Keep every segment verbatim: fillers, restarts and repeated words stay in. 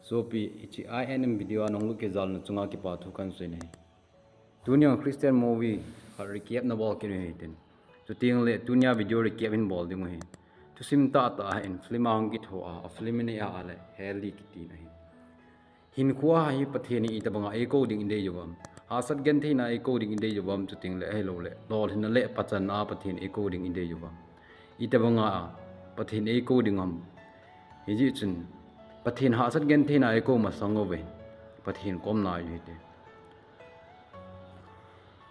Sopi, hiche I N M video a nahung lut kei jal na chunga kipa thu kahin sei ahi. Tunia Christian movie khat recap nabol kit u hitin. Chuteng le tunia video recap hin bol ding u ahi. Thusim tahtah ahin film a hung kitho a, a film in ahile Heli kitin ahi. Hinkho a hi Pathen in itobanga eikou ding idei uvam. Hahsat gentheina eikou ding idei uvam, chuteng le ahilou le lolhinna le pachatna a Pathen eikou ding idei uvam. Itobanga Pathen eikou ding ham. Hijeh chun Pathen hahsat gentheina eikou masang uve. Pathen kom nai u hite.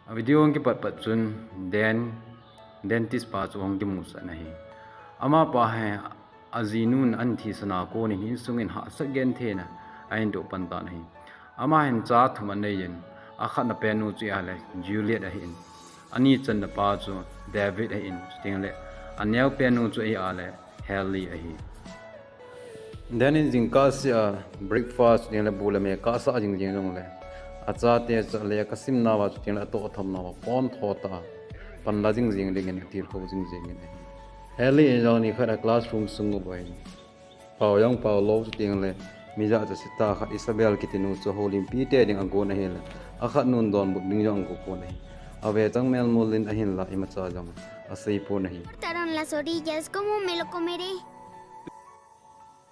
A video hung kipat pat chun Dan, dentist pa chu hung kimusah in ahi. Amapa hi ajinun ahin thisan a konin insungin hahsat gentheina ahin doh pan tan ahi. Ama hin cha thum anei in, akhatna pennu chu ahile Juliet ahin, ani channa pa chu David ahin, chuteng le aneo pennu chu ahile Heli ahi. Dan in jingkah seh a breakfast chuteng le bu le me kasa jing jing jongle, achate chu le kasim nauva chuteng le atoh tham nauva pon tho tah a panla jing jing dingin atilkhou jing jing in ahi. Heli in jong nikhat a classroom sung uva hin pao jong pao lou chuteng le mi jachat seta khat Isabel kitinu chu houlimpi tei ding agon ahile, akhatnun donbut ding jong ago pon ahi. Ave chang melmul in ahinla imacha jong asei pon ahi. Cortaron las orillas, ¿cómo me lo comeré?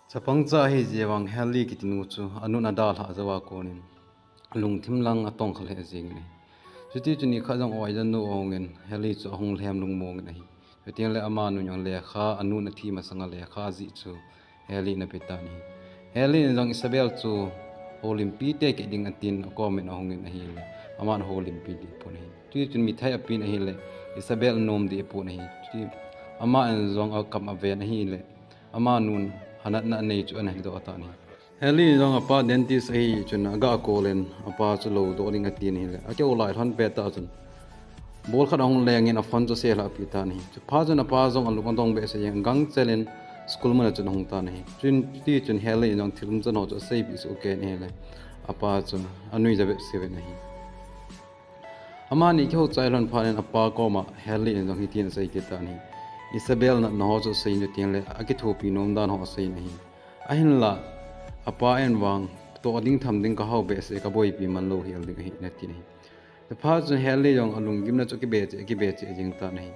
Chapang cha ahijeh vang Heli kitinu chu anun adalhah jouva konin lungthim lang atongkha lheh jengin ahi. Chuti chun nikhat jong oidan nu ahungin Heli chu ahung lhem lungmong in ahi. Chuteng le amanu jong lekha, anun athi masanga lekha jih chu Heli in ape tan ahi. Heli in jong Isabel chu houlimpi tei kit ding atin akomin ahungin ahile, aman houlimpi deh pon ahi. Chuti chun mithai apen ahile, Isabel anom deh pon ahi. Chuti aman jong akam aven ahile, amanun hanatna anei chu ana hedoh tan ahi. Heli in jong apa dentist ahi chun aga kolin, apa chu loudoh ding atin ahile, akeo lai lhon pettah chun bol khat ahung lengin aphone chu aselhah peh tan ahi. Chuphat chun apa jong alung adong behseh jengin gangchelin school muna chun ahung tan ahi. Chuti chun Heli in jong thil umchan ho chu aseipeh soh keiyin ahile, apa chu anui ja behseh uvin ahi. Amani kihou chai lhon phatnin apa koma Heli in jong hitin asei kit tan ahi. Isabel natna ho chu aseiyin chuteng le akithopi nom dan ho aseiyin ahi. Ahinla apa in vang toh ding tham ding kahao behseh, kaboipi man lou hel ding ahi atin ahi. Chuphat chun Heli jong alunggimna chu akibe cheh, akibe cheh jeng tan ahi.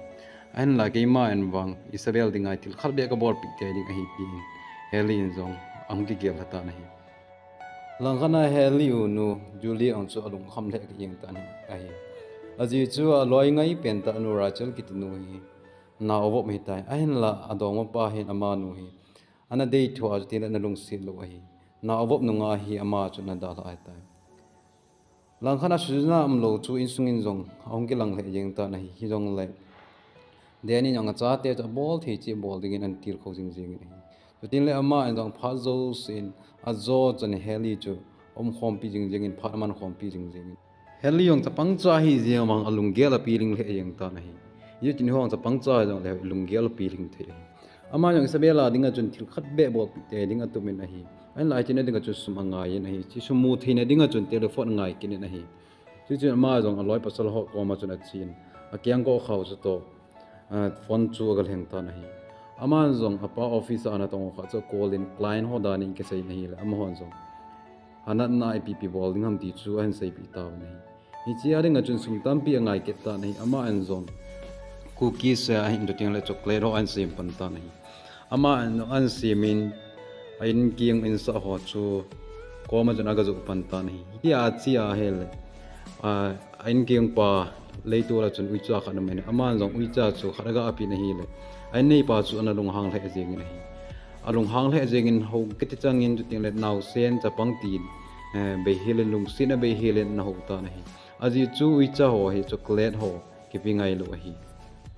Ahinla keiman vang Isabel dinga thil khat beh kabolpeh tei ding ahi tin Heli in jong ahung kigel lha tan ahi. Langkhat a Heli unu Julie jong chu alungkham lheh jeng tan ahi. Ajeh chu aloi ngai pentah nu Rachel kitinu hi nao avop ahitai. Ahinla adongmapa hin amanu hi ana deitho a chuteng le ana lungset lou ahi. Nao avop nunga hi ama chu ana dalhah ahitai. Langkhat a Susanna umlou chu insungin jong ahung kilang lheh jeng tan ahi. Hijongle Dan in jong achate chu abol thei cheh bol dingin ana tilkhou jing jengin ahi. Chuteng le aman jong phat jousen ajo chan Heli chu umkhompi jing jengin, phat aman khompi jing jengin. Heli jong chapang cha ahijeh vang alunggel apiling lheh jeng tan ahi. Hijeh chun eiho jong chapang cha jongle lunggel apiling thei ahi. Ama jong Isabel a dinga chun thil khat beh bolpeh tei ding atumin ahi. Ahinla hichena dinga chun sum angaiyin ahi. Hiche sum mu theina dinga chun telephone angai kit in ahi. Chuchun ama jong aloi pasal ho koma chun achen, akengkoh khao chu toh phone chu aga lheng tan ahi. Aman jong apa office a ana tong ho khat chu akolin client ho danin akiseiyin ahile, amahon jong hanatna ipi ipi bol ding ham ti chu ahin seipeh tauvin ahi. Hiche a dinga chun sum tampi angai kit tan ahi. Aman jong cookies ahin chuteng le chocolate ho ahin sem pan tan ahi. Aman jong ahin semin a-in keng insah ho chu koma chun aga joh pan tan ahi. Hitia ache ahile, a-in kengpa leitol a chun uicha khat aumin, aman jong uicha chu khat aga pen ahile, a-in neipa chu ana lunghang lheh jengin ahi. Alunghang lheh jengin hou kiti changin chuteng le naosen chapang tin, eh, beihelin lungsetna beihelin ana hou tan ahi. Ajeh chu uicha ho hi chocolate ho kipe ngailou ahi.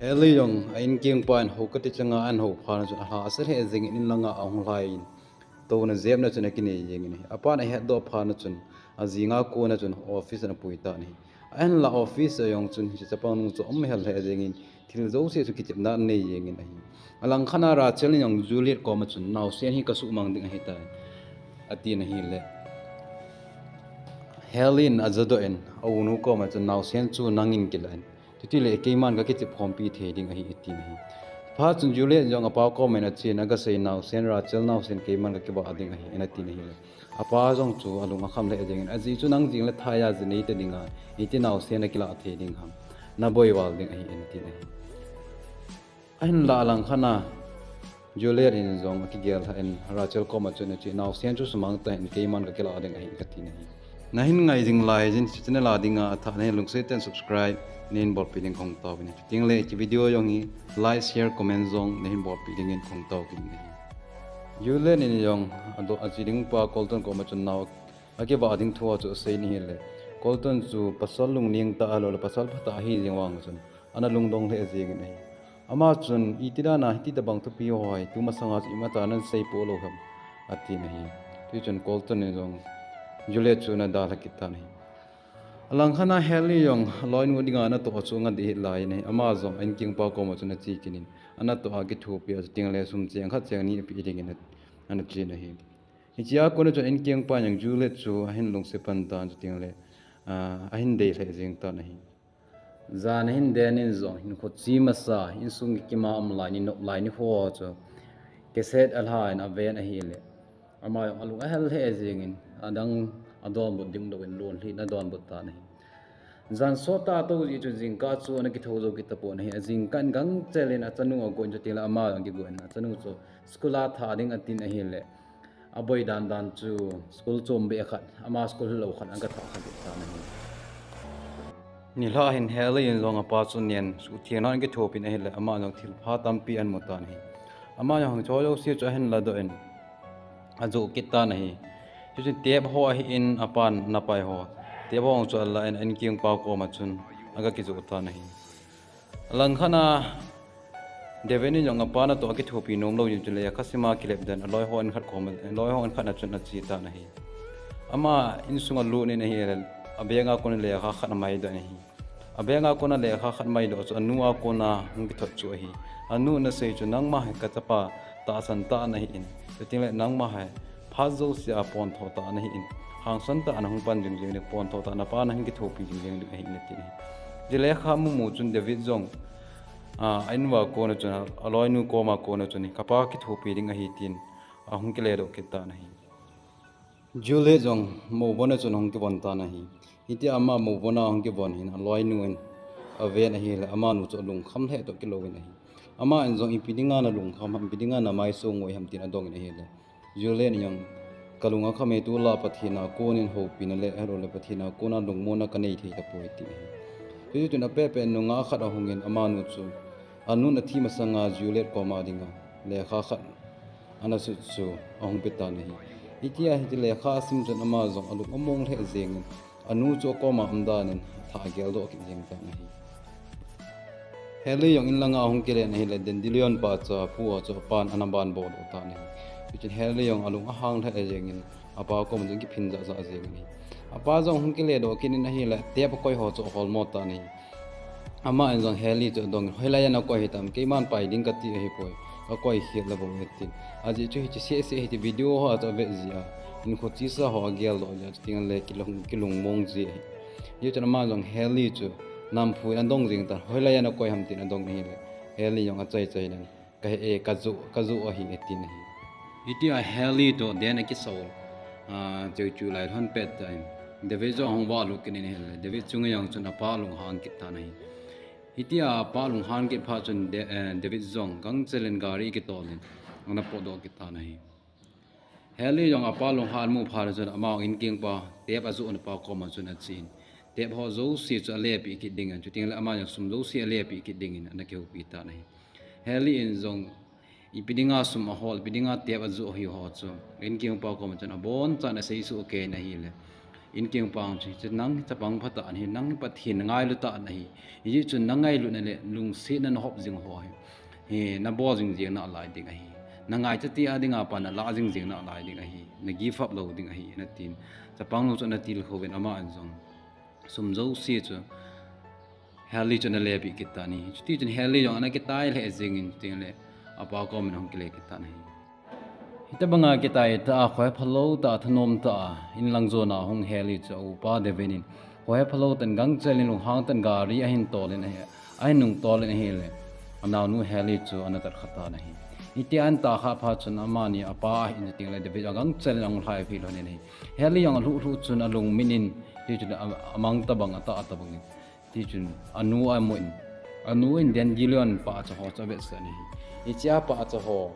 Heli jong a-in kengpa in hou kati changa ahin hou phat chun alhahsa lheh jengin in langa ahung lhaiyin touna jepna chun akinei jengin ahi. Apan ahetdoh phat chun ajinga kona chun office ana pui tan ahi. Ahinla office a jong chun hiche chapang nu chu aumhel lheh jengin thil jouse chu kichepna anei jengin ahi. Alangkhat a Rachel in jong Juliet koma chun naosen hi kasuhmang ding ahitai atin ahile, Heli in ajadoh in aunu koma chun naosen chu nangin kilah in, chutile keiman kakichep khompi thei ding ahi atin ahi. Phat chun Juliet jong apa koma achen, aga sei, naosen, Rachel naosen keiman kakivah ding ahi, anatin ahile. Apa jong chu alung akham lheh jengin, ajeh chu nang jing le thaiya ji neita dinga, iti naosen nakilah thei ding ham. Naboi val ding ahi, anatin ahi. Ahinlah alangkhat a Juliet in jong akigel lhah in Rachel koma chun achen, naosen chu sumang tahih in, keiman kakilah ding ahi, katin ahi. Nahin ngai jing lai jin, hiche channel a dinga athah nahin lungset tah in subscribe nahin bolpeh ding kahung taovin. Chutengle hiche video jong hi like, share, comment jong nahin bolpeh dingin kahung tao kit in ahi. Juliet in jong ache ding pa Colton koma chun nao akivah ding thu a chu asei in ahile, Colton chu pasal lungning tah, ahilouleh pasal phatah ahi jeng vang chun ana lungdong lheh jengin ahi. Ama chun, iti dana hiti tobang thupi ho hi tumasanga chu imacha nahin seipeh lou ham, atin ahi. Tichun Colton in jong Juliet chu ana dalha kit tan ahi. Alangkhat a Haley jong aloinu dinga anatoh a chu anga ding ahilai in ahi. Ama jong a-in kengpa koma chun ache kit in, anatoh a kithopi a, chutengle sum cheng khat cheng ni apeh dingin ana chen ahi. Hichea kona chun a-in kengpa in jong Juliet chu ahin lungset pan tan, chutengle ahin dei lheh jeng tan ahi. Jan ahin den in jong hinkho che masa, insung kikima um lai, ni nop lai nikho chu cassette alha in aven ahile, ama jong alung ahel lheh jengin, adang adonbut ding louvin lonlhin adonbut tan ahi. Jan sot tah a tou jeh chun jingkah chu ana kithou jou kit tapon ahi. Ajingkah in gangchel in achanu agon, chutengle ama jong akigon, achanu chu school a thah ding atin ahile, aboi dandan chu school chombeh khat, ama school hilou khat aga thah kha kit tan ahi. Nilhah hin Haley in jong apa chu nen suhthengna in akithopin ahile, ama jong thilpha tampi ahin mu tan ahi. Ama jong hicheho jouse chu ahin ladoh in ajoh kit tan ahi. Chuchun tape ho ahin, apan anapai ho, tape ho chu alah in a-in kengpa koma chun aga kijoh tan ahi. Alangkhat a David in jong apa natoh akithopi nomlou jeh chun lekha sima kilep den, aloi ho in khat koma, aloi ho in khat a chun ache tan ahi. Ama insung alut in ahile, abag a kona lekha khat amaidoh in ahi. Abag a kona lekha khat amaidoh chu anu a kona hung kithot chu ahi. Anu in asei chu, nangma hi kachapa tahsan tah nahin, chutengle nangma hi phat jouse a pontho tah nahin, hangsan tah a nahung pan jing jeng ding, pontho tah a napa nahin kithopi jing jeng ding ahi, atin ahi. Hiche lekha amu mu chun David jong a-in uva kona chun, aloinu koma kona chun, kapa kithopi ding ahi tin ahung kiledoh kit tan ahi. Juliet jong movon a chun ahung kivon tan ahi. Hitia ama movon a ahung kivon hin aloinu in aven ahile, amanu chu alungkham lheh toh kilouvin ahi. Ama in jong, ipi dinga nalungkham ham, ipi dinga namaiso ngoi ham, tin adongin ahile, Juliet in jong, kalung akham e, tulai Pathen a konin houpina le ahiloule Pathen a kona lungmonna kanei thei tapoi, tin ahi. Chuti chun apehpeh nungah khat ahungin, amanu chu anun athi masanga Juliet koma dinga lekha khat ana sut chu ahung pe tan ahi. Hitia hiche lekha asim chun ama jong alung among lheh jengin, anu chu akoma um danin athah geldoh kit jeng tan ahi. Haley jong inlanga ahung kile in ahile, Dandelion pa chu apu a chu apan ana banboldoh tan ahi. Chuchun Haley jong alung ahang lheh jengin, apa koma jong kiphin jahjah jengin ahi. Apa jong ahung kiledoh kit in ahile, tape akoi ho chu aholmo tan ahi. Ama in jong Haley chu adongin, hoilaiya nakoi hitam, keiman pai ding kati ahipoi, kakoi khel le bou, atin. Ajeh chu hiche sehseh hiche video ho a chu avet jeh a, hinkho chesa ho ageldoh jeh a, chutengle kilung, kilungmong ji ahi. Hichun ama jong Haley chu namphu in adong jeng tan, hoilaiya nakoi ham, tin adong ahile, Haley jong achaichai in, kahe e, kajoh, kajoh ahi, atin ahi. Hitia Haley toh Dan akisol cheuchu lai lhon pettah in, David jong ahung valut kit in ahile, David chunga jong chun apa alunghan kit tan ahi. Hitia apa alunghan kit phat chun Da-, eh, David jong gangchel in gari akitolin ana potdoh kit tan ahi. Haley jong apa lunghan amu phat chun ama in kengpa, tape ajohna pa koma chun achen, tape ho jouse chu alepeh kit dingin, chutengle ama jong sum jouse alepeh kit dingin ana kihoupi tan ahi. Haley in jong ipi dinga sum ahol, ipi dinga tape ajoh hiho chu in kengpa koma chun abonchan aseisoh keiyin ahile, in kengpa chun, hiche nang chapang phatah nahi, nang Pathen ngailu tah nahi. Hijeh chun nangailutna le lungsetna nahop jing ho hi, hi nabol jing jeng nalai ding ahi. Nangaicha tia dinga pat nalah jing jeng nalai ding ahi. Na give up lou ding ahi, anatin. Chapang nu chu ana tilkhouvin, ama in jong sum jouse chu Haley chu ana lepeh kit tan ahi. Chuti chun Haley jong ana kitai lheh jengin, chutengle apa komin ahung kile kit tan ahi. Hitobanga kitai tah a, khohe phalou tah a, thanom tah a, inlang jona ahung Haley chu aupa David in khohe phalou tah in gangchel in lunghang tah in gari ahin tolin ahi, ahin nung tolin ahile, anaonu Hallie chu ana tat kha tan ahi. Hitia ana tat kha phat chun amani apa ahin chuteng le David agang chel in ahung lhai phei lhon in ahi. Hallie jong alhuh lhuh chun alungmin in, tichun a, amang tabang, atah tabang in. Tichun anu amun, anu in Dan Gilroy pahcha ho chu avetsah in ahi. Hichea pahcha ho,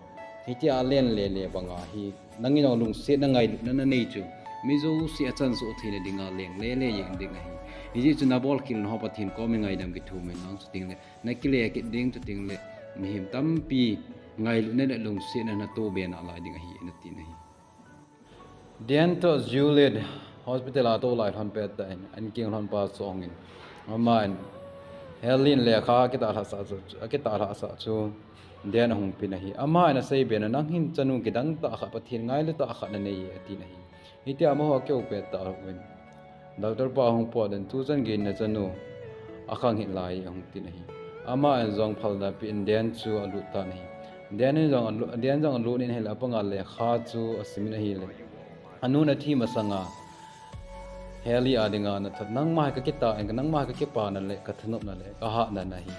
hitia alen lele banga hi, nangin jong lungsetna ngailutna nanei chu, mi jouse achan soh theina dinga leng lele jeng ding ahi. Hijeh chun nabolkhel ho Pathen koma ngaidam kithum in lang chuteng le, nakile kit ding chuteng le, mihem tampi ngailutna le lungsetna natoh be nalai ding ahi, ana tin ahi. Dan toh Juliet hospital a tou lai lhon pet tah in, ana keng lhon pa chu ahung in, aman Hallie in lekha akitah lhahsah chu, akitah lhahsah chu Dan ahung pin ahi. Aman asei be na, nang hin chanu kidang tah khat, Pathen ngailu tah khat nanei e, atin ahi. Hitia amaho akeu pet tah uvin, Doctor pa ahung pot in, tuchan geiyin nachanu akhang hih lai e, ahung tin ahi. Aman jong phalna pen Dan chu alut tan ahi. Dan in jong alu-, Dan jong alut in ahile, apanga lekha chu asimin ahile, anun athi masanga Hallie a dinga ana thot, nangma hi kakitah in, nangma hi kakipana le kathanopna le kahahna nahi.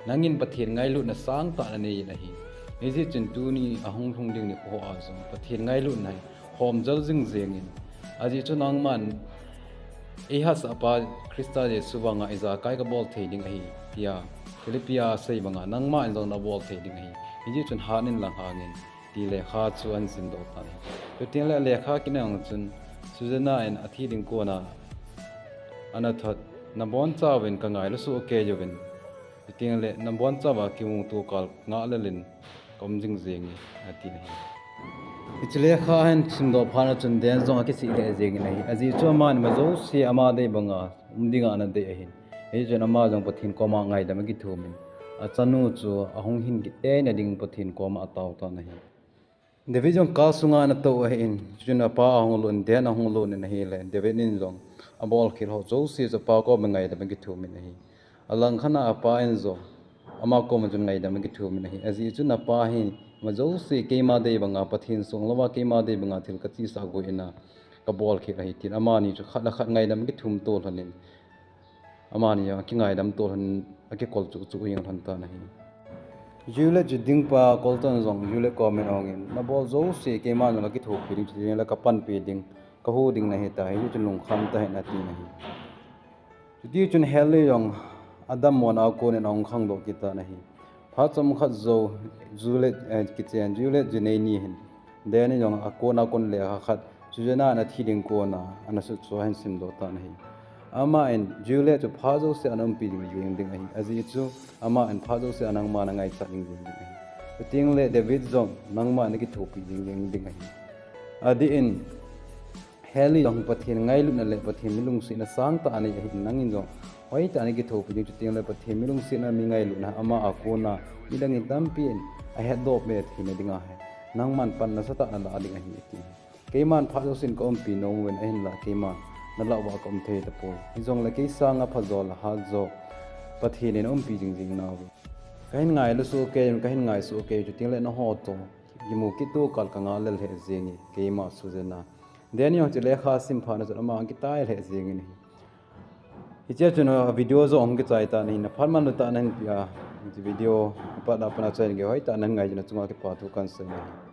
Nangin Pathen ngailutna sangtah nanei in ahi. Hijeh chun tuni ahung lhung ding nikho a jong Pathen ngailutna hi hom jal jing jeng in. Ajeh chu nangman eihahsah pa Christa Jesu vanga ijakai kabol thei ding ahi, tia Philippi a asei banga nangman jong nabol thei ding ahi. Hijeh chun hat in lang hang in, ti lekha chu ahin simdoh tan ahi. Chuteng le lekha kit na jong chun Susanna in athi ding kona ana thot, nabonchauvin kangailu soh kei uvin, chuteng le nabonchauva kimu tukal ngah lel in kaum jing jeng e, atin ahi. Hiche lekha ahin simdoh phat chun Dan jong akisih lheh jeng in ahi. Ajeh chu aman ima jouse ama dei banga um dinga ana dei ahin. Hichun ama jong Pathen koma ngaidam akithum in, achanu chu ahung hin kit teina ding Pathen koma atao tan ahi. David jong car sunga ana tou ahin, chuin apa ahung lut in, Dan ahung lut in ahile, David in jong abolkhel ho jouse chu apa koma ngaidam akithum in ahi. Alangkhat a apa in jong ama koma chun ngaidam akithum in ahi. Ajeh chu apa hi ima jouse keima dei banga, Pathen sung louva keima dei banga thil kachesa gui in a kabolkhel ahi, tin amani chu khat le khat ngaidam akithum to lhon in, amani jong akingaidam to lhon, akikol chuh chuh jeng lhon tan ahi. Juliet chu ding pa Colton jong Juliet koma ahung in, nabol jouse keiman jong kakithopi ding, chuteng le kapanpi ding, kahu ding nahi tai, hichu lungkham tah in atin ahi. Chutichun Hallie jong adammona a kon in ahung khangdoh kit tan ahi. Phat chomkhat jou Juliet, eh, kichen Juliet jinei ni hin Dan in jong akon a kon lekha khat, Susanna in athi ding kona ana sut chu ahin simdoh tan ahi. Aman Juliet chu phat jouse a ana umpi jing jing ding ahi. Ajeh chu aman phat jouse a nangma nangaichat jing jing ding ahi. Chuteng le David jong nangma nakithopi jing jing ding ahi. Adeh in Hallie jong Pathen ngailutna le Pathen mi lungsetna sangtah anei ahin, nangin jong hoitah in nakithopi ding, chuteng le Pathen mi lungsetna, mi ngailutna ama a kona midang in tampi in ahetdoh be theina dinga hi nangman pan nasatah nalah ding ahi, ati. Keiman phat jousen kaumpi nom uvin, ahinla keiman nalah uva kaum thei tapoi. Hijongle kei sanga phajo le hatjo Pathen in aumpi jing jing nauve. Kahin ngailu soh kei, kahin ngai soh kei, chuteng le nangho toh kimu kit tukal kangah lel lheh jenge, keima Susanna. Dan in jong hiche lekha asim phat chun ama akitai lheh jeng in ahi. Hichea chun, a, video jong ahung kichai tan ahi, na phat manlu tah nahin peh a, hiche video apat a pat a chai nge hoitah in nahin ngai jeh in nachunga kipa thu kahin sei ahi.